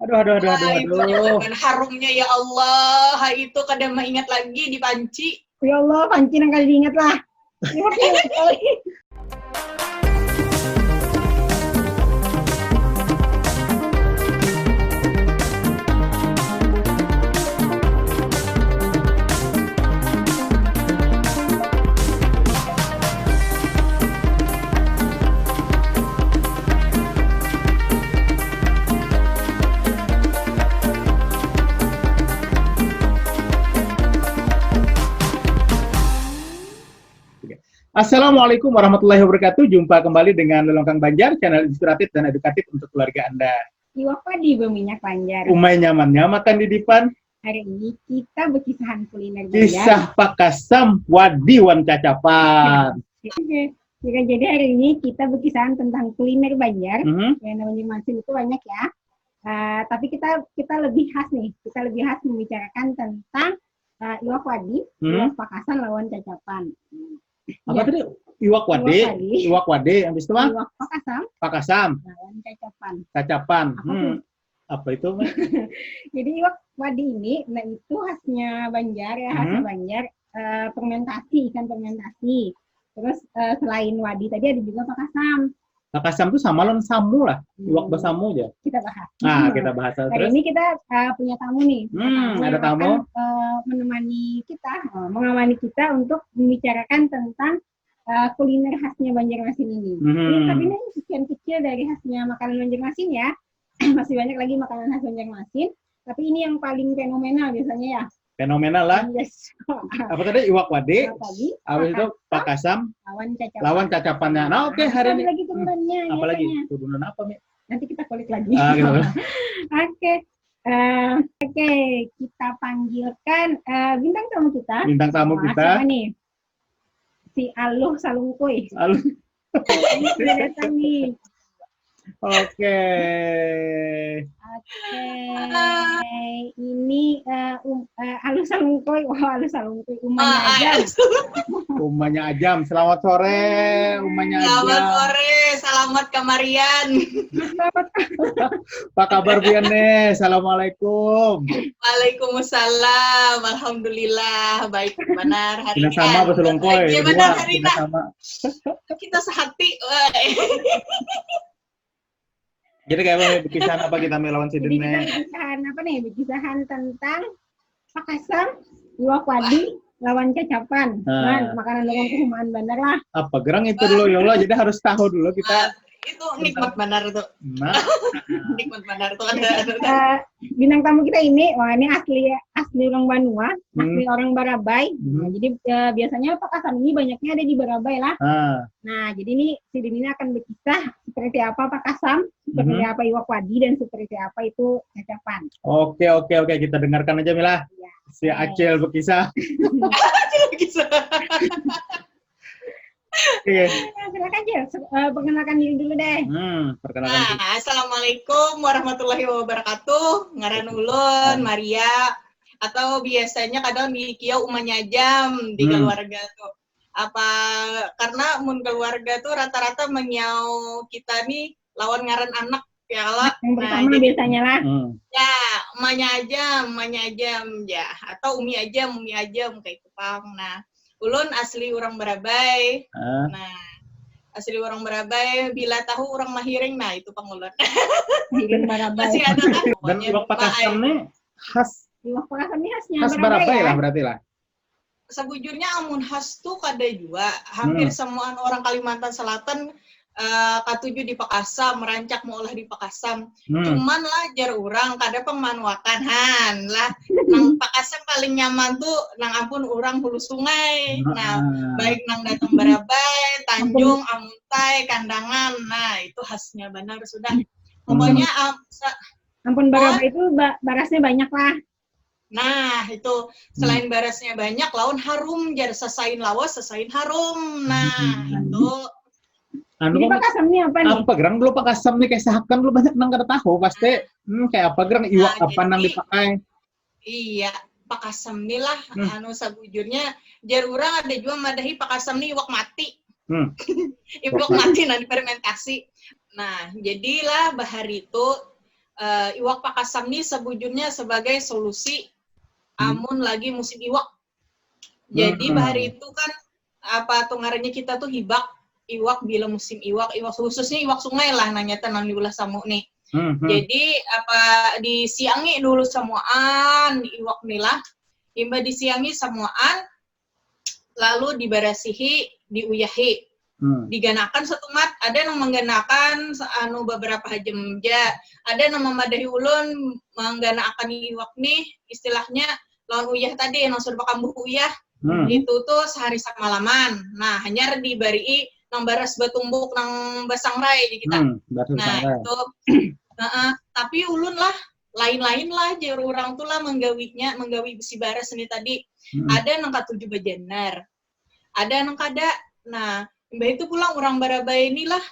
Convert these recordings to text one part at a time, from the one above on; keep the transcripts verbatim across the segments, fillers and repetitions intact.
Aduh, aduh, aduh, aduh, Wah, itu aduh. jangan. Harumnya ya Allah, itu kada maingat lagi di panci. Ya Allah, panci nang kada diingat lah. Ingat, ingat sekali. Assalamualaikum warahmatullahi wabarakatuh. Jumpa kembali dengan Lelongkang Banjar, channel inspiratif dan edukatif untuk keluarga Anda. Iwak padi berminyak Banjar. Umai nyamannya makan di dipan. Hari ini kita berkisahan kuliner Banjar. Kisah pakasam, wadi wan cacapan. Oke. Ya, jadi hari ini kita berkisahan tentang kuliner Banjar. Mhm. Yang namanya masin itu banyak ya. Eh, tapi kita kita lebih khas nih, kita lebih khas membicarakan tentang eh, iwak wadi, Mhm. iwak pakasan lawan cacapan. Apa tadi? Iwak wade. Iwak wade. Iwak wade, habis itu mah Iwak pakasam pakasam, lawan cacapan. cacapan. Apa Hmm. tuh? Apa itu, Meh? Jadi iwak wadi ini, nah itu khasnya Banjar ya, khasnya Mhm. Banjar eh, fermentasi, ikan fermentasi. Terus eh, selain wadi tadi ada juga pakasam. Pakasam tuh sama lawan samu lah. Iwak Hmm. basamu aja. Kita bahas. Nah, Hmm. kita bahas Hari terus. ini kita eh, punya tamu nih. Punya Hmm, ada yang tamu. akan, eh, menemani kita, eh, mengawani kita untuk membicarakan tentang eh, kuliner khasnya Banjarmasin ini. Mhm. Ini, tapi ini sekian kecil dari khasnya makanan Banjarmasin ya. Masih banyak lagi makanan khas Banjarmasin. Tapi ini yang paling fenomenal biasanya ya. Fenomenal lah. Yes. Apa tadi? Iwak wade. Iwak wadi, Habis itu pakasam, pakasam lawan cacapan. lawan cacapannya. Nah, oke, hari Ada ini. lagi turunan-nya. Apalagi? Biasanya. Turunan apa, Mi? Nanti kita kulik lagi. Ah, gitu. Oke. Eh, Oke, kita panggilkan eh, bintang tamu kita. Bintang tamu Wah, kita. Siapa nih? Si Aluh Salungkuy. Aluh. Ini sudah datang nih. Oke. Oke. Ini eh, um, eh, Aluh Salungkuy. Wah, Aluh Salungkuy. Umanya Ah, Ajam. Umanya Ajam. Selamat sore, umanya Selamat Ajam. Sore, selamat kamarian. Apa kabar pian nih? Assalamualaikum. Waalaikumsalam. Alhamdulillah, baik benar hari Kita sama, Bos Longkoy. Baik Dua, benar hari kita nah. Sama. Kita sehati. Wah. Jadi kayak apa, berkisahan apa kita melawan si Jadi kita Dene? Berkisahan apa nih? Berkisahan tentang pakasam, iwak wadi, lawan cacapan. Nah. Kan, makanan lelongku humaan bener lah. Apa gerang itu dulu, ya Allah? Jadi harus tahu dulu kita. Ah, itu nikmat benar tuh. Nah, Nikmat benar tuh ada. Eh, bintang tamu kita ini, wah, ini asli asli orang Banua, Hmm. asli orang Barabai. Hmm. Nah, jadi eh, biasanya pakasam ini banyaknya ada di Barabai lah. ah, Nah, jadi ini si Dini ini akan berkisah seperti apa pakasam, seperti Mhm. apa iwak wadi, dan seperti apa itu cacapan. Oke, oke, oke. Kita dengarkan aja, Mila. Ya. Si Acil berkisah. Acil berkisah. Oke. Nah, silakan, Cil. Se- eh, perkenalkan diri dulu deh. Hmm, perkenalkan diri. Nah, assalamualaikum warahmatullahi wabarakatuh. Ngaran ulun Maria, atau biasanya kadang dikiau umanya Ajam di Hmm. keluarga tuh. Apa karena mun keluarga tuh rata-rata mengiau kita nih lawan ngaran anak ya lah. Yang pertama biasanya lah. Hmm. Ya, umanya Ajam, umanya Ajam ya, atau umi Ajam, umi Ajam kayak itu pang. Nah, ulun asli orang Barabai. Ah. Nah, asli orang Barabai, bila tahu orang Mahiring, nah itu pang ulun. Mahiring Barabai. Masih ada lah. Dan iwak pakasam nih khas Iwak pakasam ini khasnya khas Barabai, Barabai ya? Lah berarti lah. Sebujurnya amun khas tuh kada jua. Hampir Hmm. Semua orang Kalimantan Selatan eh, katuju di pakasam, rancak maulah di pakasam. Hmm. Cuman lah jar urang kada pang manuakan han lah. Nang pakasam paling nyaman tuh nang ampun urang hulu sungai. Nah, Ah. baik nang datang Barabai, Tanjung, Amuntai, Kandangan. Nah, itu khasnya benar sudah. Pokoknya am- sa- Ampun Barabai itu ba- barasnya banyak lah. Nah, itu selain barasnya banyak, lawan harum jar, sasain lawas, sasain harum. Nah, Hmm. itu Anu Jadi kok, pakasam ini apa nih? apa gerang dulu pakasam nih, kayak sahakan dulu banyak nang kada tahu pasti. Hmm, kayak apa gerang iwak Nah, apa nang jadi dipakai? Iya, pakasam nih lah, Hmm. anu sabujurnya jar urang ada jua madahi pakasam nih iwak mati. Hmm. Iwak mati nang difermentasi. Nah, jadilah bahari itu eh, iwak pakasam ni sabujurnya sebagai solusi amun lagi musim iwak. Jadi, hmm, bahari itu kan, apa tu ngarannya, kita tu hibak iwak bila musim iwak, iwak khususnya iwak sungai lah, nang nyata nang diulah samu nih. Hmm, hmm. Jadi, apa, disiangi dulu samuaan iwak nih lah. Imbah disiangi samuaan, lalu dibarasihi, diuyahi. Hmm. Diganakan satumat, ada nang mangganakan sa-, anu, beberapa jam ja, ada nang mamadahi ulun mangganaakan iwak nih, istilahnya lawan uyah tadi, nang sudah bakambuh uyah, hmm, itu tuh sehari samalaman. Nah, hanyar dibarii nang baras batumbuk, nang basangrai di kita. Hmm, baras basangrai. Nah, itu, heeh, tapi ulun lah, lain-lain lah, jar urang tuh lah manggawinya, manggawi bisi baras nih tadi. Hmm. Ada nang katuju bajanar, ada nang kada. Nah, imbah itu pulang urang barabai ni lah,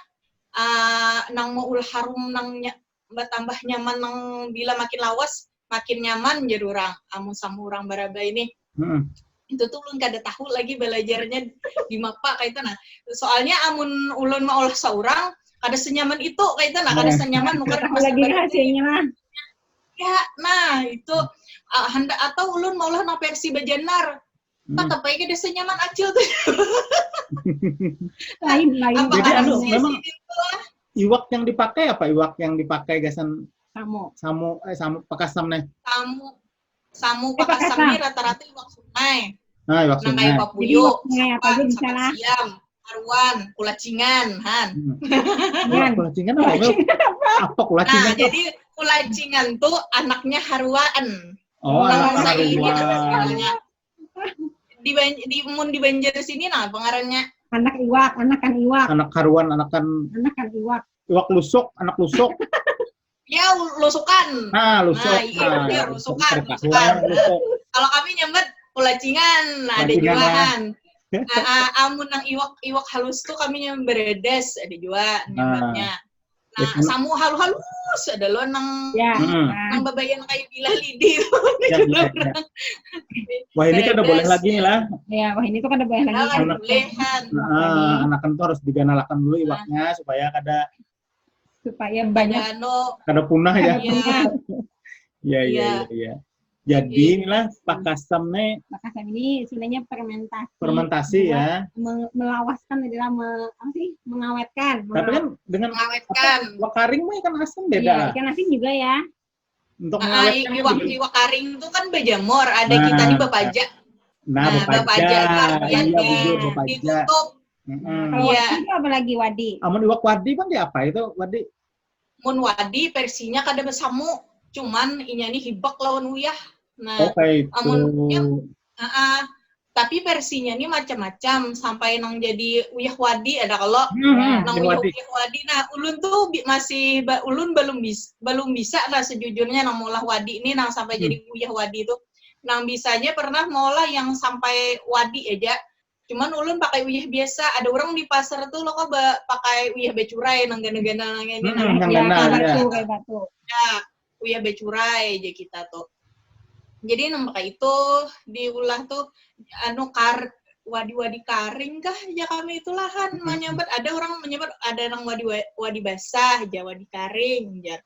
ah, nang maulah harum nang nya-, batambah nyaman nang bila makin lawas, makin nyaman, jar urang, amun sama urang barabai ni. Hmm. Itu tuh ulun kada tahu lagi balajarnya di mapa kaitu nah. Soalnya amun ulun maulah saurang, kada senyaman itu kaitu nah, kada senyaman nukar. Tahu lagi rahasianya lah. Ya, nah, itu, ah, handak atau ulun maulah nang versi bajanar. Hmm. Tatap ai kada senyaman acil tuh. Lain, lain. Jadi, anu, memang iwak yang dipakai apa? Iwak yang dipakai gasan samu. Samu, eh, samu, pakasam nih. Samu, samu, eh, pakasam nih rata-rata iwak sungai. Nah, iwak sungai. Nang kayak papuyu, jadi iwak sungai apa aja bisa lah. Siam, haruan, kulacingan, han. Hmm. Kulacingan apa? Kulacingan apa? Apa kulacingan tuh? Nah, jadi kulacingan tuh anaknya haruan. Oh, anak haruan. Di, di, mun di Banjar sini nah apa ngarannya? Anak iwak, anakan iwak. Anak haruan, anakan. Anakan iwak. Iwak lusuk, anak lusuk. Ya, lusukan. Nah, lusuk. Nah, iya, nah, lusukan, lusukan. Kalau kami nyambat kulacingan, nah, ada juahan. Nah, ah, amun nang iwak, iwak halus tuh kami nyambat beredes, ada jua nyambatnya. Nah, samu halu-halus ada lo nang, ya, nang babayan kayak bilah lidi. Ya, ya, ya. Wah, ini kada boleh lagi nih lah. Ya, wah, ini tuh kada boleh lagi. Nah, anakan tuh harus diganalakan dulu iwaknya supaya kada, supaya banyak, kada punah ya. Iya, iya, iya. Jadi inilah pakasam nih. Pakasam ini sebenarnya fermentasi. Fermentasi ya. Melawaskan adalah me, apa sih? Mengawetkan. Tapi kan dengan mengawetkan. Iwak karing mah ikan asin beda. Iya, ikan asin juga ya. Untuk mengawetkan iwak, iwak karing itu kan bejamur, ada kita nih bapaja. Nah, bapaja. Bapaja itu artinya ditutup. Kalau wadi itu apa lagi wadi? Amun iwak wadi kan dia apa itu wadi? Mun wadi versinya kada besamu, cuman inya ni hibak lawan uyah. Nah, amun, uh, uh, tapi versinya ni macam-macam sampai nang jadi uyah wadi ada kalau nang uyah, uyah wadi. Nah, ulun tuh masih ulun belum bis, belum bisa lah sejujurnya nang maulah wadi ni nang sampai jadi uyah wadi tuh. Nang bisanya pernah maulah yang sampai wadi aja. Cuman ulun pakai uyah biasa. Ada orang di pasar tuh lo kok pakai uyah becurai nang gana-gana nang ini. Hmm, nang gana, ya. Batu, kayak batu. Ya, uyah becurai aja kita tuh. Jadi nang pakai itu diulah tuh anu kar wadi-wadi karing kah ya kami itulah han menyambat. Ada orang menyambat ada nang wadi wadi basah aja wadi karing jar.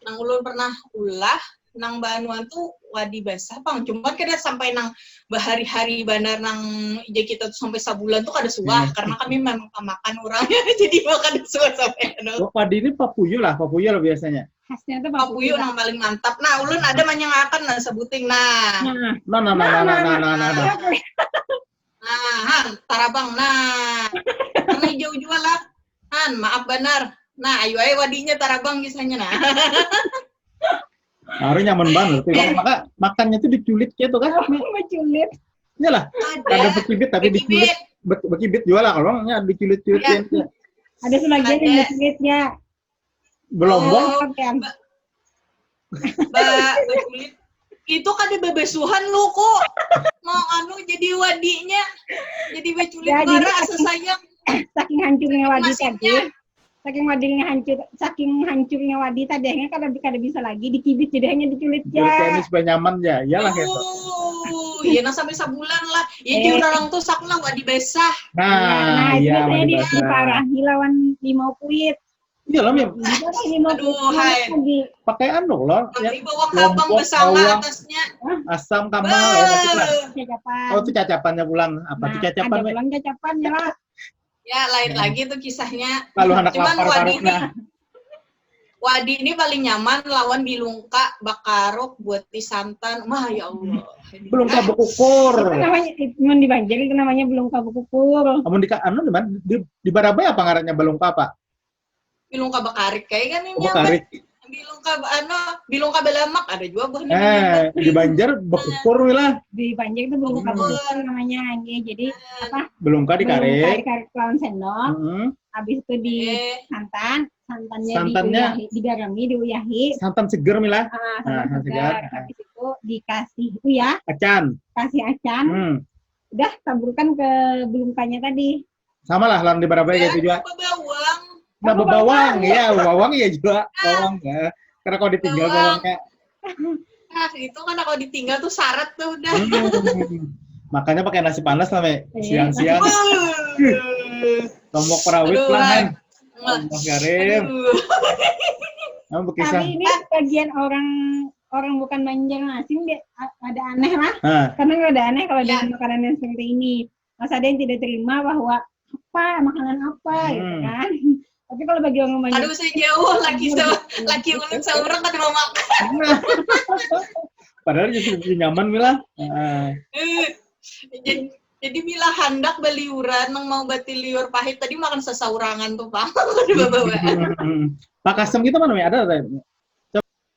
Nang ulun pernah ulah nang banuan tuh wadi basah pang, cuman kada sampai nang bahari-hari banar nang ija kita tuh sampai sabulan tuh kada suah karena kami memang pamakan urangnya jadi makan suah sampai anu. Wadi ini papuyu lah, papuyu lah biasanya. Khasnya tuh papuyu nang paling mantap. Nah, ulun ada manyangakan nah sebuting nah. Nah, nah, nah, nah. Nah, han, tarabang nah. Karena hijau jua lah. Han, maaf banar. Nah, ayu ai wadinya tarabang kisahnya nah. Harus nyaman banget. Maka makannya tuh diculit gitu kan. Diculit. Iyalah. Ada bekibit tapi diculit. Bekibit juga lah kalau diculit-culit. Ada sebagian yang diculit ya. Belum, oh, ba, baculit. Itu kada babasuhan lo kok. Mau anu jadi wadinya. Jadi baculit ya, bara asa sayang. Saking hancurnya wadi tadi. Saking wadinya hancur, saking hancurnya wadi tadi akhirnya kada kada bisa lagi dikibit jadi hanya diculit ya. Jadi nyaman ya, iyalah ya. Oh, iya nah sampai sabulan lah. Ya eh. Di orang tuh sakna wadi basah. Nah, nah iya, itu saya diparahi lawan limau kuit. Iya lah, Mim. Gimana ini mau Aduh, hai. Lagi Pakai anu loh, ya. Beli bawang Lombok, kabang besanga bawang. Atasnya. Asam, kamal, ya, maksudnya. Cacapan. Oh, itu cacapannya pulang. Apa Nah, tuh cacapan, ada Mi? Pulang cacapannya lah. Ya, lain Hmm. lagi tuh kisahnya. Lalu anak Cuman lapar Wadi parutnya. Wadi ini paling nyaman lawan bilungka bakaruk buat di santan. Wah, ya Allah. Belum kabuk ukur. Itu namanya, itu, mun di Banjar itu namanya belum kabuk ukur. Amun di ka- anu di mana? Di, di Barabai apa ngarannya belum apa? Bilungka bakarik kayak kan ini Oh, apa? karik. Bilungka anu, bilungka belamak ada juga buahnya. Eh, di Banjar bekukur lah. Di Banjar itu belum Kabuk kabuk ukur. ukur namanya. Iya, jadi apa? Belum kah Belum dikarik. Karik-karik lawan sendok. Heeh. Habis itu di Eh, santan, santannya Santannya. diuyahi, digarami, diuyahi. Santan seger, Mila. Ah, Nah, santan segar. segar. Habis itu dikasih uyah, Acan. kasih acan. Hmm. Udah taburkan ke belungkanya tadi. Sama lah lawan di Barabai ya, gitu juga. Apa bawang? Nah, bawang, ya, bawang ya juga. Bawang ya. Karena kalau ditinggal Bawang. Bawangnya. Ah, itu kan kalau ditinggal tuh syarat tuh udah. Hmm. Makanya pakai nasi panas lah, Me. Iya. Siang-siang. Uh. Lombok perawit Aduh, lah, hai. kan. Allah karim. Aduh. Nah, bukisah. Tapi ini bagian orang orang bukan Banjarmasin dia a- ada aneh lah. Nah, Karena ada aneh kalau Ya. dengan makanan yang seperti ini. Mas ada yang tidak terima bahwa apa makanan apa gitu Hmm. kan. Tapi kalau bagi orang Banjar Aduh, saya jauh lagi Iya, sama betul. laki ulun seorang kan rumah makan. padahal justru lebih nyaman, Mila. Heeh. Eh, jadi, jadi bila handak beliuran nang mau batiliur pahit tadi makan sasaurangan tuh, Pak. Udah bawa. Hmm. Pakasam kita mana, Mi? Ada, ada?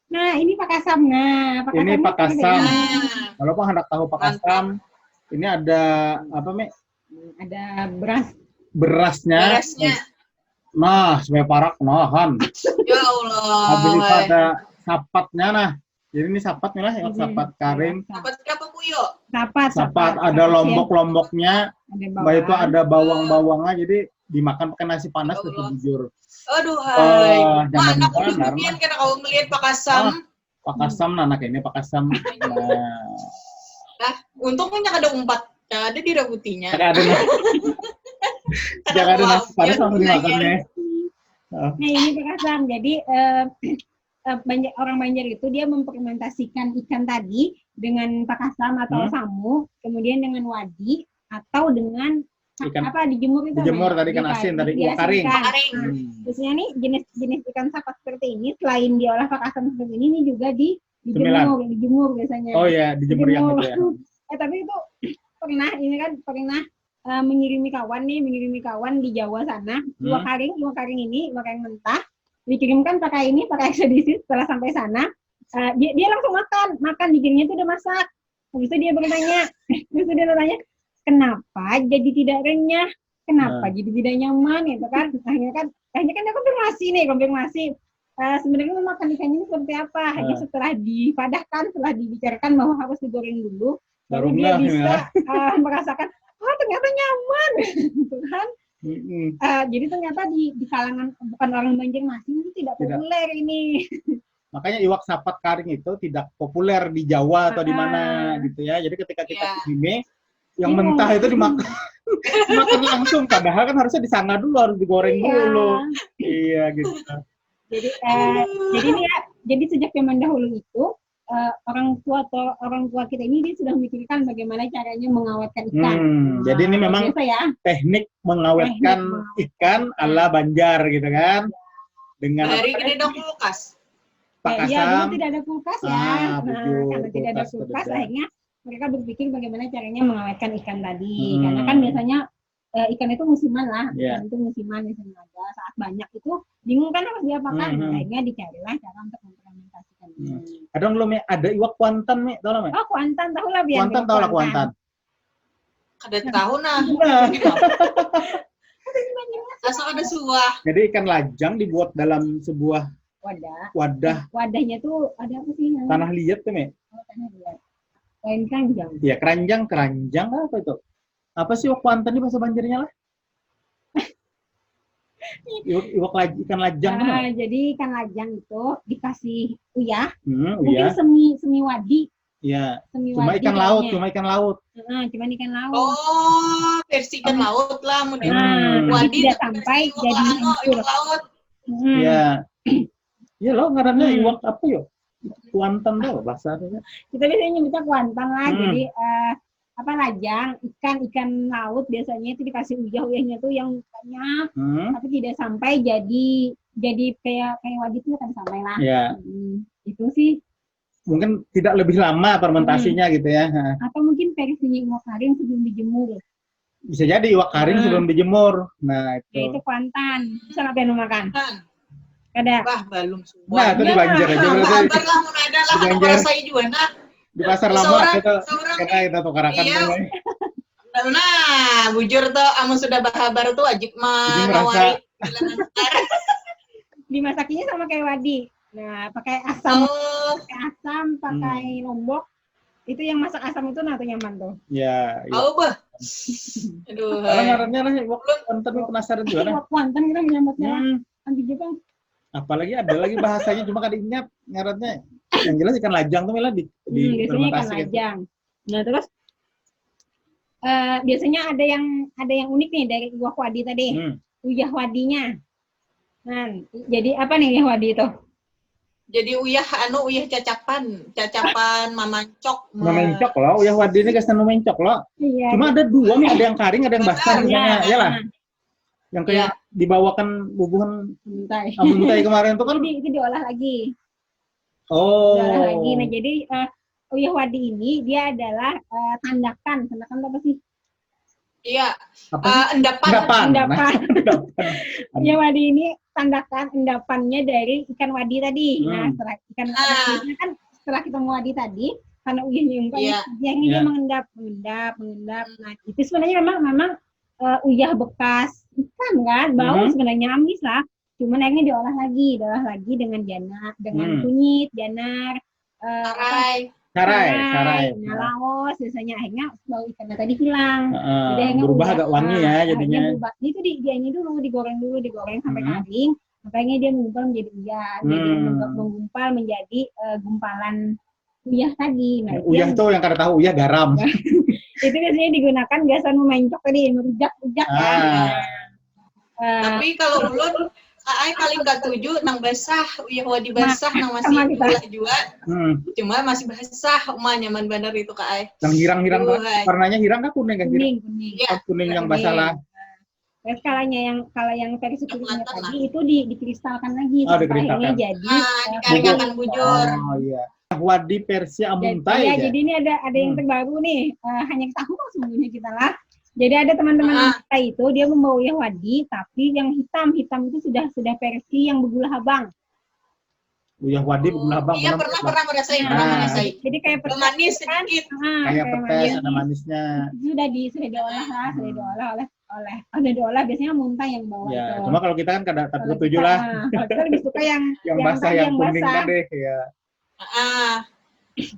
Nah, ini pakasam. Nah, Ini pakasam pakasam. seperti ini. Nah, Kalau mau hendak tahu pakasam, ini ada apa, Mi? Ada beras. Berasnya. Berasnya. Nah, supaya parak nahan. Ya Allah. Habis itu Wai. Ada sapatnya, nah. Jadi ini sapat nih lah, ya, Mhm. sapat karing. Dapat berapa, Puyo? Sapat, Sapat, ada Kecil. Lombok-lomboknya, Ada mbak itu bawang. Ada bawang-bawangnya, jadi dimakan pakai nasi panas Ya tuh Allah. Jujur. Aduh, Eh, hai. jangan Mana aku lupa, dudukin karena kamu melihat pakasam. Pakasam, nah, anak ini pakasam. Nah, Untung punya kada umpat. Kada ada di rabutinya. Kada ada, nah. Jangan ada nasi panas langsung dimakan, ya. Nah, ini pakasam. Jadi eh, eh, Banjar, orang Banjar itu dia memfermentasikan ikan tadi dengan pakasam atau Hmm. samu, kemudian dengan wadi atau dengan Ikan apa dijemur itu dijemur apa ya? tadi, ikan Iya, asin di- tadi, diasinkan. kuah karing. Karing. Hmm. Biasanya nih jenis-jenis ikan sapat seperti ini selain diolah pakasam seperti ini, ini juga di Cemilan. dijemur, dijemur biasanya. Oh ya, dijemur yang Dijemur. Itu ya. Eh tapi itu pernah ini kan pernah eh, mengirimi kawan nih, mengirimi kawan di Jawa sana, iwak Hmm. karing, iwak karing ini, iwak karing mentah, dikirimkan pakai ini, pakai ekspedisi. Setelah sampai sana, eh, dia, dia langsung makan, makan dikirimnya itu udah masak. Habis itu dia bertanya, habis itu dia bertanya, kenapa jadi tidak renyah? Kenapa Nah. Jadi tidak nyaman gitu kan? Akhirnya kan, akhirnya kan dia konfirmasi nih, konfirmasi. Eh, sebenarnya memakan ikan ini seperti apa? Hanya Nah. Setelah dipadahkan, setelah dibicarakan bahwa harus digoreng dulu, baru Baru dia ngeh, bisa ya. eh, merasakan, oh ternyata nyaman, gitu kan? Mm-mm. Eh, jadi ternyata di, di kalangan bukan orang Banjarmasin itu tidak Tidak. Populer ini. Makanya iwak sapat karing itu tidak populer di Jawa atau di mana Ah. Gitu ya. Jadi ketika kita Iya. Ke sini, yang Bingung. Mentah itu dimakan, dimakan langsung. Padahal kan harusnya disangga dulu, harus digoreng Iya. Dulu. Iya gitu. Jadi eh, jadi ini ya, jadi sejak zaman dahulu itu eh, orang tua atau orang tua kita ini dia sudah memikirkan bagaimana caranya mengawetkan ikan. Hmm, jadi ini Nah, memang biasa ya. Teknik mengawetkan Teknik mengawetkan ikan ala Banjar gitu kan. Dengan Hari apa gede tadi? Dong kulkas. Ya, iya, dulu Pakasam. tidak ada kulkas ya. Ah, Nah, bujur, karena tidak ada kulkas kulkas, tidak ada. Akhirnya mereka berpikir bagaimana caranya mengawetkan ikan tadi. Hmm. Karena kan biasanya eh, ikan itu musiman lah, Iya. Ikan itu musiman, misalnya ada saat banyak itu bingung kan harus diapakan. Hmm, hmm. Akhirnya dicarilah cara untuk memfermentasikannya. Hmm. Ada belum ya? Ada iwak kuantan, Mi, tahu lah, Mi? Oh, kuantan tahu lah biar. Kuantan tahu lah kuantan. Kada tahu nah. Nah, Asal ada suah. Jadi ikan lajang dibuat dalam sebuah Wadah. Wadah. Wadahnya tuh ada apa sih namanya? Tanah liat tuh, Mi. Oh, tanah liat. Lain keranjang. Ya, keranjang, keranjang apa itu? Apa sih iwak kuantan di bahasa Banjarnya lah? Iwak, iwak laj, ikan lajang kan? Nah, jadi ikan lajang itu dikasih uyah, Hmm, mungkin iya. semi semi wadi, Iya. semi Cuma wadi ikan laut, kayaknya. Cuma ikan laut. Heeh, cuman ikan laut. Oh, versi ikan laut lah, mungkin. Hmm. Nah, Wadi tidak tapi sampai versi jadi ikan laut, hancur. Ikan laut. Hmm. Ya. Ya lo ngarannya Hmm. iwak apa yo? Kuantan tuh bahasanya. Kita biasanya nyebutnya kuantan lah. Hmm. Jadi eh, apa, lajang, ikan, ikan laut biasanya itu dikasih uyah, uyahnya tuh yang banyak, Hmm. tapi tidak sampai jadi jadi kayak kayak wadi tuh kan sampai lah. Ya. Hmm, itu sih. Mungkin tidak lebih lama fermentasinya gitu ya. Nah, Atau mungkin versinya iwak karing sebelum dijemur. bisa jadi iwak karing Hmm. sebelum dijemur. Nah, Ya itu itu. kuantan. Bisa apa yang makan? Kan. Ada. Bah, belum semua. Nah, itu di Banjar aja berarti. Bahabar lah mun ada lah, Di aku Banjar. Rasai juga nah. Di pasar Seorang- lama kita seorang kita kita tukarakan Iya. tuh. Nah, bujur tuh, amun sudah bahabar tuh wajib Jadi merasa menawari. Bilangan sekarang. Dimasakinya sama kayak wadi. Nah, pakai asam, Oh, pakai asam, pakai lombok. Itu yang masak asam itu nah tuh nyaman tuh. Ya, iya. Au bah. Aduh. Kalau ngarannya lah iwak kuantan, penasaran juga nah. Iwak kuantan kita menyambutnya lah. Hmm, Anti Jepang. Apalagi ada lagi bahasanya cuma kada ingat ngarannya. Yang jelas ikan lajang tuh malah di di Hmm, biasanya ikan fermentasi gitu. Lajang. Nah, terus eh, biasanya ada yang ada yang unik nih dari iwak wadi tadi. Hmm. Uyah wadinya. Nah, jadi apa nih uyah wadi itu? Jadi uyah anu uyah cacapan, cacapan mamancok. Mamancok lo, uyah wadi ini gasan mamancok lo. Iya. Cuma ada dua nih, ada yang karing, ada yang basah Benar. misalnya, Nah, ya lah. Yang kayak dibawakan bubuhan Mentai. Amuntai kemarin tuh kan. Jadi itu diolah lagi. Oh. Diolah lagi. Nah, jadi eh, uyah wadi ini dia adalah eh, tandakan. Tandakan itu apa sih? Iya. Apa? Eh, endapan. Endapan. Endapan. Endapan. Uyah wadi ini tandakan endapannya dari ikan wadi tadi. Nah, Hmm. setelah ikan Ah. kan setelah kita wadi tadi, karena uyahnya yang Iya. Yang dia Iya. mengendap, mengendap, mengendap. Nah, itu sebenarnya memang memang eh, uyah bekas ikan kan, bau Mhm. sebenarnya amis lah. Cuman akhirnya diolah lagi, diolah lagi dengan jana, dengan Hmm. kunyit, janar, eh, apa, Karai. Karai, karai, karai. Nah, laos biasanya akhirnya bau ikannya tadi hilang. Heeh, Jadi akhirnya berubah uyah, agak wangi ah, ya akhirnya jadinya. berubah. Itu di, dianya dulu, digoreng dulu, digoreng sampai Hmm. kering. Makanya dia menggumpal menjadi uyah. Jadi Hmm. menggu- menggumpal menjadi eh, gumpalan uyah tadi. Nah, Ya, itu uyah yang- tuh yang kada tahu uyah garam. itu biasanya digunakan gasan memancok tadi, merujak-rujak kan. Ah. Eh, Tapi kalau ulun, Kak Ai paling katuju nang basah, uyah wadi basah nang masih sama kita. Diulah jua. Hmm. Cuma masih basah, uma nyaman banar itu Kak Ai. Yang hirang-hirang tuh. Duhai. Warnanya hirang kah kuning kah? Hirang. Kuning, kuning. Ya. Oh, kuning yang Kuning. Basah lah. Terus kalau yang kalau yang versi kulitnya Coklat tadi lah. Itu di dikristalkan lagi Oh, sampai dikristalkan. Akhirnya jadi Ah, eh, dikariakan bujur. Oh iya. Wadi versi Jadi, Amuntai ya, ya. Jadi ini ada ada yang Hmm. Terbaru nih. Eh, hanya kita tahu kok sebenarnya kita lah. Jadi ada teman-teman Ah. kita itu dia membawa uyah wadi, tapi yang hitam, hitam itu sudah sudah versi yang bergula habang. Uyah wadi bergula habang. Iya, pernah pernah merasakan, pernah Nah. merasakan. Jadi kayak petes Manis kan? sedikit. Ah, Kayak petes, manis. Ada manisnya. Sudah di sudah diolah lah, sudah diolah oleh oleh sudah diolah biasanya Amuntai yang bawa Ya, itu. Cuma kalau kita kan kada tapi Kalau ketujuh kita, lah. Nah, kalau kita lebih suka yang Yang basah, yang kuning basah. Tadi ya. Ah.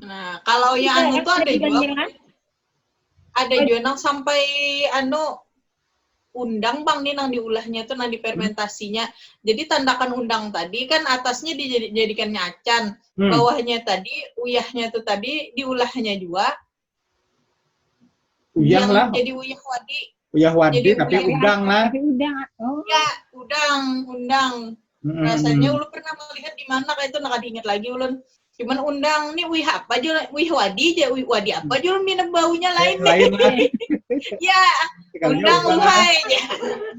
Nah, kalau yang Iya, anu tuh ada di juga. Banjar, kan? Ada juga nang sampai anu undang bang nih nang diulahnya tuh nang difermentasinya. Jadi tandakan undang tadi kan atasnya dijadikannya acan, Hmm. Bawahnya tadi uyahnya tuh tadi diulahnya juga. Uyah Yang lah. Jadi uyah wadi. Uyah wadi Jadi tapi uyah. Udang lah. Tapi udang. Oh. Ya, udang, undang. Mm-mm. Rasanya ulun pernah melihat di mana kayak itu, nah, kada ingat lagi ulun. Cuman undang nih uyah apa aja, uyah wadi aja, uyah wadi apa aja ulun minum baunya lain. Lain lah. Ya, Sekalinya undang udang. Uhai aja.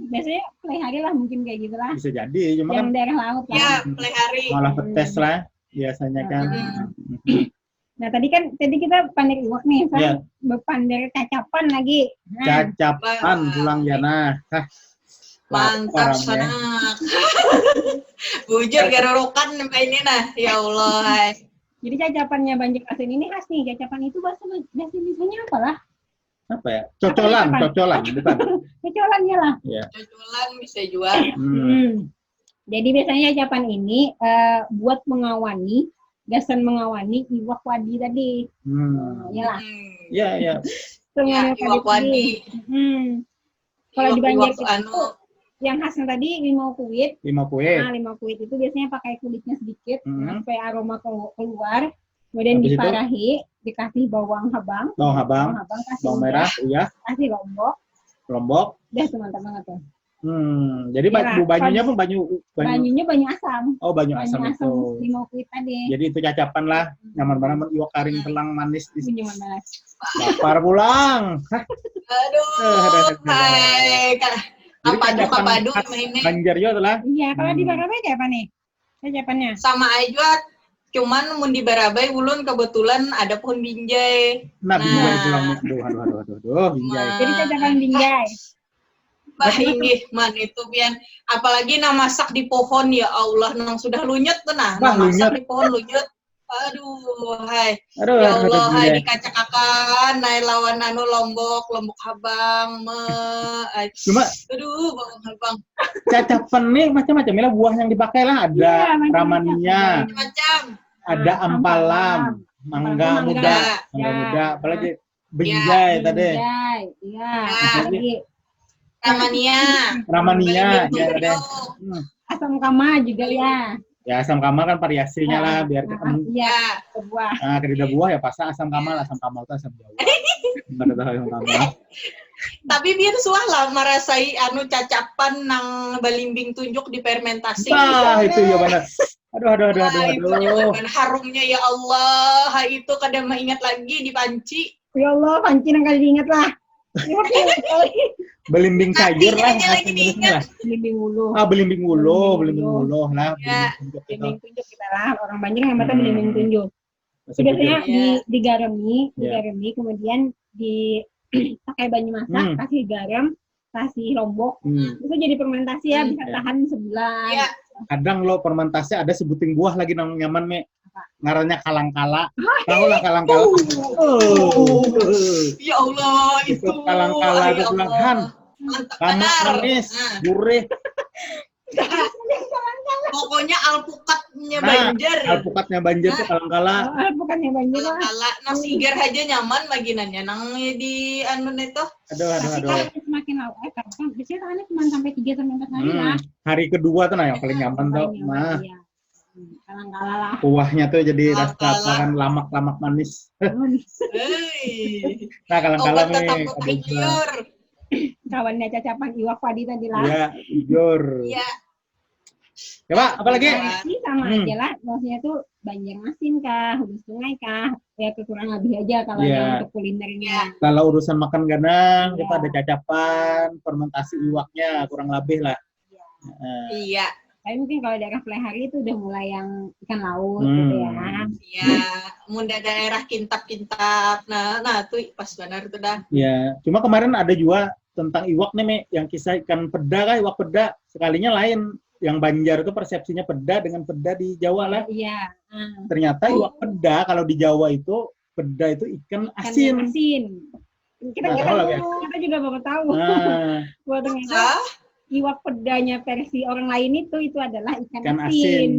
Biasanya pelihari lah mungkin kayak gitu lah. Bisa jadi, cuma Yang kan daerah laut lah. Ya, pelihari. Malah petes lah biasanya kan. Nah, tadi kan tadi kita pander iwak nih, kan? Ya. Berpander cacapan lagi. Nah, Cacapan Wah. Pulang Jana. Hah. Mantap Lapar, ya. Sanak. Bujur garurukan nih ini nah. Ya Allah. Hai. Jadi cacapannya Banjarmasin ini khas nih. Cacapan itu bahasa bahasa Indonesianya apa lah? Apa ya? Cocolan, Apa? Cocolan bukan. Cocolan ya lah. Ya. Cocolan bisa juga. Hmm. Hmm. Jadi biasanya cacapan ini eh, buat mengawani, gasan mengawani iwak wadi tadi. Hmm. Ya lah. Hmm. Ya, ya. Semuanya Ya, iwak wadi. Hmm. Kalau di Iwak- Banjar iwak itu anu. Yang khasnya tadi limau kuit. Limau kuit. Nah, limau kuit itu biasanya pakai kulitnya sedikit, Hmm. nah, supaya aroma kelu- keluar. Kemudian Habis itu? diparahi, dikasih bawang habang. Bawang habang, Bawang habang, kasih bawang uyah, merah, uyah, kasih lombok. Lombok. Udah tuh mantap banget tuh. Hmm, jadi ba- Iyalah, bu- banyunya kalau pun banyu banyu. Banyunya banyu asam. Oh, banyu Banyu asam asam itu. Limau Kuit tadi. Jadi itu cacapan lah, nyaman banget mun iwak karing telang manis di Nyaman banget. Lapar pulang. Aduh, Eh, ada, ada, ada. Hai, Kak. Jadi Apa tuh cacapan kapadu khas mainnya? Banjar juga tuh lah. Iya, kalau di Hmm. Barabai kayak apa nih? Cacapannya. Sama aja, cuman mun di Barabai ulun kebetulan ada pohon binjai. Nah, Nah. binjai pulang. Aduh, aduh, aduh, aduh, aduh, binjai. Jadi cacapan binjai. Bah, inggih man itu pian. Apalagi nang masak di pohon, ya Allah, nang sudah lunyut tuh nah, Bah, nang masak lunyut. Di pohon lunyut. Aduh, hai. Aduh, Ya aduh, Allah, aduh, hai binjai. Dikacakan, hai lawan anu lombok, lombok habang, me, ai. Cuma Aduh, bawang habang. Cacapan nih macam-macam lah buah yang dipakai lah. Ada Iya, macam-macam. Ramania, Macam. ada Nah, ampalam, ampalam. mangga Ampalam, muda, mangga. mangga Ya. muda, apalagi binjai tadi. Binjai, iya. Ya. Apalagi Ramania. Ramania, Belimbing ya, tadi. tunjuk. Hmm. Asam kama juga ya. Ya, asam kamal kan variasinya lah, biar Nah, ketemu. iya, Ya. sebuah. Nah, kedada buah ya pasti asam kamal, asam kamal itu asam Jawa. Kada tahu asam kamal. Tapi biar suah lah merasai anu cacapan nang belimbing tunjuk di fermentasi. Nah, itu ya benar. Aduh, aduh, aduh, aduh, Wah, itu aduh. Tuhan, harumnya ya Allah, itu kada maingat lagi di panci. Ya Allah, panci nang kada diingat lah. Ingat, ingat sekali. Belimbing sayur Nasinya lah. Aja lagi Asam diingat. lah. Belimbing ulu. Ah, belimbing ulo, Belimbing belimbing ulo. ulo lah. Ya. Belimbing tunjuk gitu. Belimbing tunjuk kita lah. Orang Banjar yang kata Hmm. belimbing tunjuk. Bahasa Biasanya Bugis. di, digaremi, Ya. digaremi, kemudian di pakai banyu masak, Hmm. kasih garam, kasih lombok, Hmm. itu jadi fermentasi ya, Hmm. bisa Ya. Tahan sebulan. Ya. Kadang lo fermentasi ada sebuting buah lagi nang nyaman, me. Ngarannya kalangkala. Tahu lah kalangkala? Oh. Ya Allah, Itu itu. Kalangkala Ay, itu bilang, Allah. "Han, Mantap kamu banar. Manis, Nah, gurih." pokoknya alpukatnya Nah, Banjar. Alpukatnya Banjar tuh kalangkala. Oh, bukannya Banjar lah. Kalangkala, nah sigar aja nyaman maginannya nang di anu itu. Aduh, aduh, Tapi aduh. Kalau semakin lama, eh, kan biasanya tangannya cuma sampai tiga sampai empat hari Hmm, lah. Hari kedua tuh nah yang paling nyaman tuh. Paling nyaman, Nah, iya. Hmm, kalangkala lah. Kuahnya tuh jadi rasa Kalangkala. apa kan, lamak-lamak manis. Hmm. Hei. Nah, kalangkala Obat nih tetap ada juga. Liur. Kawannya cacapan iwak padi tadi lah. Iya, jujur. Iya. Coba apa lagi? Iya. Ini sama Hmm. aja lah, maksudnya tuh Banjarmasin kah, Hulu Sungai kah, ya kekurang lebih aja kalau Iya. yang untuk kulinernya. Kalau urusan makan ganang, Iya. kita ada cacapan, fermentasi iwaknya kurang lebih lah. Heeh. Iya. Tapi mungkin kalau daerah Plehari itu udah mulai yang ikan laut gitu ya. Hmm. Iya. Munda daerah kintab-kintab. Nah, nah tuh pas benar tuh dah. Ya, cuma kemarin ada juga tentang iwak nih, Me, yang kisah ikan peda kah, iwak peda. Sekalinya lain. Yang Banjar itu persepsinya peda dengan peda di Jawa lah. Iya. Hmm. Ternyata iwak peda kalau di Jawa itu, peda itu ikan Ikan asin. Asin. Kita Nah, kita, tahu lah, ya. Kita juga baru tahu. Nah, Wah, ternyata Hah? Iwak pedanya versi orang lain itu, itu adalah ikan, ikan asin. Asin.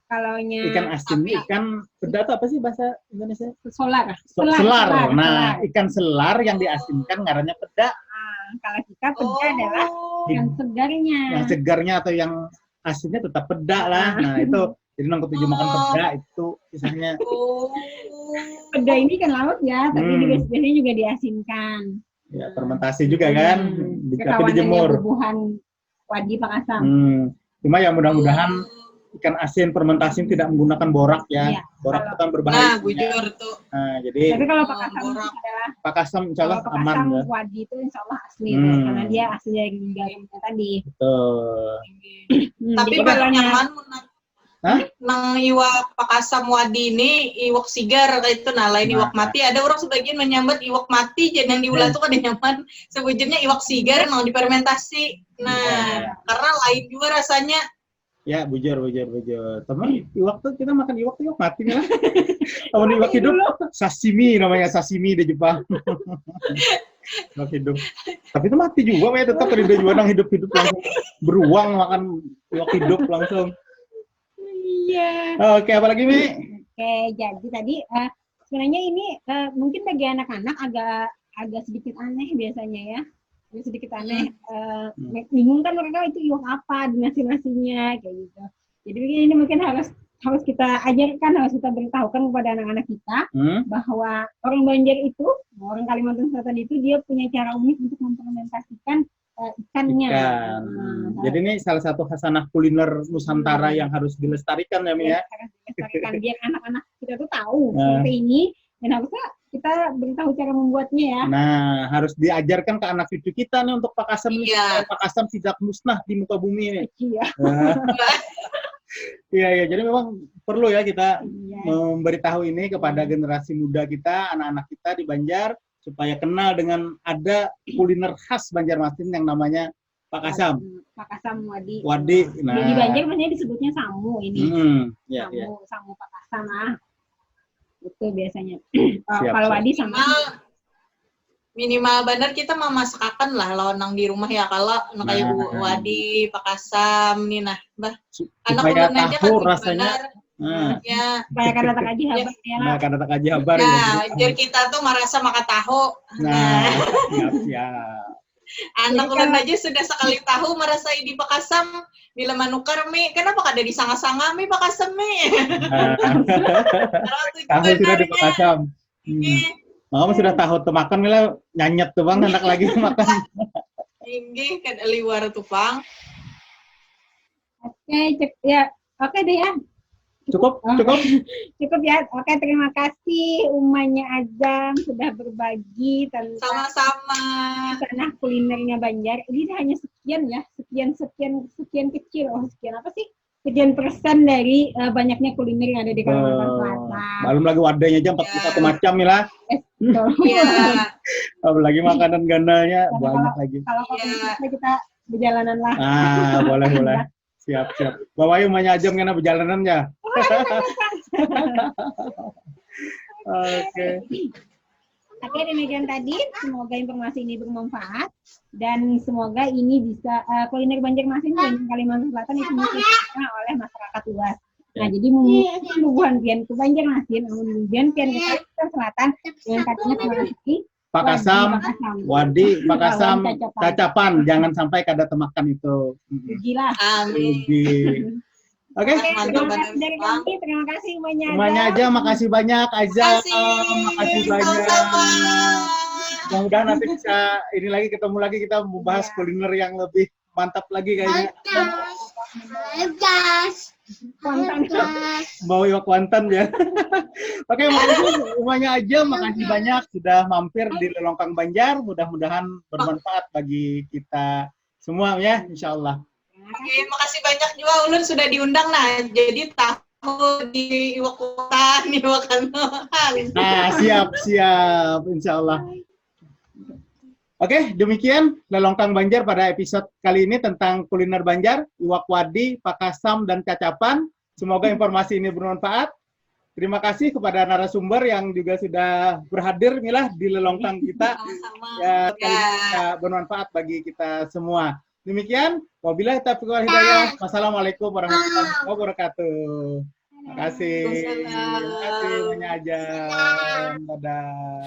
Kalaunya Ikan asin, Tapi- ikan peda tuh apa sih bahasa Indonesia? Selar. Se- Selar, Selar. selar, Nah, selar. Ikan selar yang diasinkan ngarannya peda. Nah, kalau kita peda adalah Oh. Yang segarnya. Yang segarnya atau yang asinnya tetap peda lah. Nah, itu jadi nang ketujuh makan Oh. Peda itu kisahnya. Oh. Peda ini ikan laut ya, tapi Hmm. juga biasanya juga diasinkan. Ya, fermentasi juga kan, Hmm. di, tapi Kekawanannya dijemur. Bubuhan wadi pakasam. Hmm. Cuma ya mudah-mudahan ikan asin fermentasi tidak menggunakan borak ya. Iya. Borak Kalau itu kan berbahaya. Nah, bujur tuh. Nah, jadi Tapi kalau Oh, pakasam borak. Adalah pakasam insya Allah kalau aman pakasam ya. Wadi itu insya Allah asli Hmm. ya, karena dia asli dari garamnya tadi. Betul. Hmm, Tapi jadi paling kalau nyaman mun Hah? nang iwak pakasam Wadi ini iwak sigar kayak itu, nah lain iwak Nah. mati. Ada orang sebagian menyambat iwak mati, jadi yang diulah Hmm. tuh kada nyaman. Sebujurnya iwak sigar yang mau difermentasi. Nah, Iya. Karena lain juga rasanya. Ya, bujur, bujur, bujur. Teman, iwak tuh kita makan iwak tuh iwak mati lah. Kalau iwak hidup, sashimi namanya, sashimi di Jepang. Iwak hidup. Tapi itu mati juga, ya tetap ada juga nang hidup-hidup langsung beruang makan iwak hidup langsung. Iya. Oke, apa lagi, Mi? Oke, jadi tadi eh, sebenarnya ini eh, mungkin bagi anak-anak agak agak sedikit aneh biasanya ya. Agak sedikit aneh. Eh, bingung kan mereka itu iwak apa, dinasi-nasinya kayak gitu. Jadi ini mungkin harus harus kita ajarkan, harus kita beritahukan kepada anak-anak kita Hmm? bahwa orang Banjar itu, orang Kalimantan Selatan itu dia punya cara unik untuk memfermentasikan uh, ikannya. Ikan. Hmm. Jadi ini salah satu khasanah kuliner Nusantara hmm. yang harus dilestarikan ya, Mi ya. Harus dilestarikan biar anak-anak kita tuh tahu nah. seperti ini dan harusnya kita beritahu cara membuatnya ya. Nah, harus diajarkan ke anak cucu kita nih untuk pakasam iya. Pakasam tidak musnah di muka bumi ini. Iya. Nah. Iya, iya. Jadi memang perlu ya kita iya. memberitahu ini kepada iya. generasi muda kita, anak-anak kita di Banjar supaya kenal dengan ada kuliner khas Banjarmasin yang namanya pakasam. Pakasam wadi. Wadi. Nah. Di Banjar maksudnya disebutnya samu ini. Hmm, ya, samu, ya. Samu pakasam ah. Itu biasanya. Siap, kalau wadi sama minimal benar kita memasakakan lah lawan nang di rumah ya kalau nang kayak nah. Wadi pakasam nih nah bah anak ulun aja tahu rasanya nah. Ya supaya kada takaji habar ya lah nah kada takaji habar nah, ya jadi kita tuh merasa maka tahu nah, nah. Siap siap anak ulun aja sudah sekali tahu merasa di pakasam bila manukar mi kenapa kada disanga-sanga mi pakasam mi nah. Tahu sudah di pakasam Hmm. Mama sudah tahu tuh makan mila nyanyet tuh bang hendak lagi makan. Inggih kan liwar tuh bang. Oke, cek ya. Oke deh ya. Cukup, oh. Cukup. Cukup ya. Oke, terima kasih umanya Ajam sudah berbagi tentang sama-sama. Sana kulinernya Banjar. Ini hanya sekian ya, sekian sekian sekian kecil. Oh, sekian apa sih? Sekian persen dari uh, banyaknya kuliner yang ada di Kalimantan Selatan. Belum lagi wadahnya aja empat puluh satu ya. Macam nih lah. Yes, ya. Apalagi makanan gandanya banyak kalau, lagi. Kalau ya. Kita berjalanan lah. Ah, boleh boleh. Siap siap. Bawa yuk manya aja mengenai perjalanan ya. Oke. Okay. Tapi demikian tadi, semoga informasi ini bermanfaat dan semoga ini bisa uh, kuliner Banjarmasin dan Kalimantan Selatan itu bisa diterima oleh masyarakat luas. Nah, jadi mungkin bubuhan pian ke Banjarmasin, namun bubuhan pian ke Kalimantan Selatan dengan katanya ke Pakasam, wadi, pakasam, cacapan. Jangan sampai kada temakan itu. Rugilah. Amin. Rugi. Oke, okay, terima kasih dari kami. Terima kasih semuanya. Semuanya aja, makasih banyak aja. Makasih, makasih banyak. Sama-sama. Mudah-mudahan nanti bisa ini lagi ketemu lagi kita membahas yeah. kuliner yang lebih mantap lagi kayaknya. Kuantan. Mau iwak kuantan ya. Oke, makasih semuanya aja. Makasih banyak sudah mampir di Lelongkang Banjar. Mudah-mudahan bermanfaat bagi kita semua ya, insya Allah. Oke, makasih banyak juga ulun sudah diundang nah. Jadi tahu di iwak kuantan, iwak kanuan. Nah, siap, siap, insya Allah. Oke, demikian Lelongkang Banjar pada episode kali ini tentang kuliner Banjar, iwak wadi, pakasam, dan cacapan. Semoga informasi ini bermanfaat. Terima kasih kepada narasumber yang juga sudah berhadir Milah di Lelongkang kita. Ya, ya. Bermanfaat bagi kita semua. Demikian, wabillahi taufiq wal hidayah. Wassalamualaikum warahmatullahi wabarakatuh. Makasih. Makasih banyak aja. Dadah.